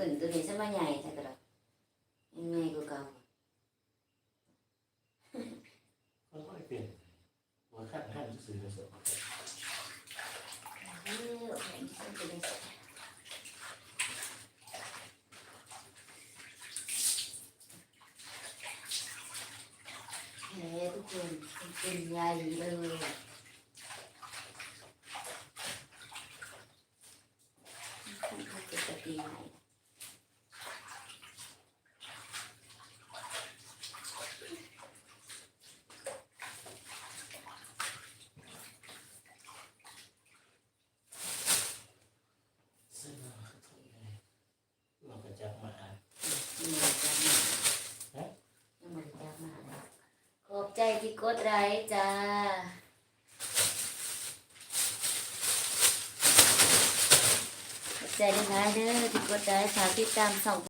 ຂຶ້ນ ໂຕນີ້ຊະມາໃຫຍ່ແທ້ກະດອກ ຍັງໃຫຍ່ກວ່າເກົ່າ. ມັນບໍ່ໄດ້ເປັນ ວ່າຄັນຫັ້ນຊື່ໆ ເດີ. ແທ້ທຸກຄົນ ເປັນໃຫຍ່ເລີຍ ມັນເປັນກະຕິໃຫຍ່. ຂອບໃຈທີ່ກົດໄລຈ້າ ຂອບໃຈຫຼາຍໆເດີທີ່ກົດໄລ ຝາກຕິດຕາມຊ່ອງ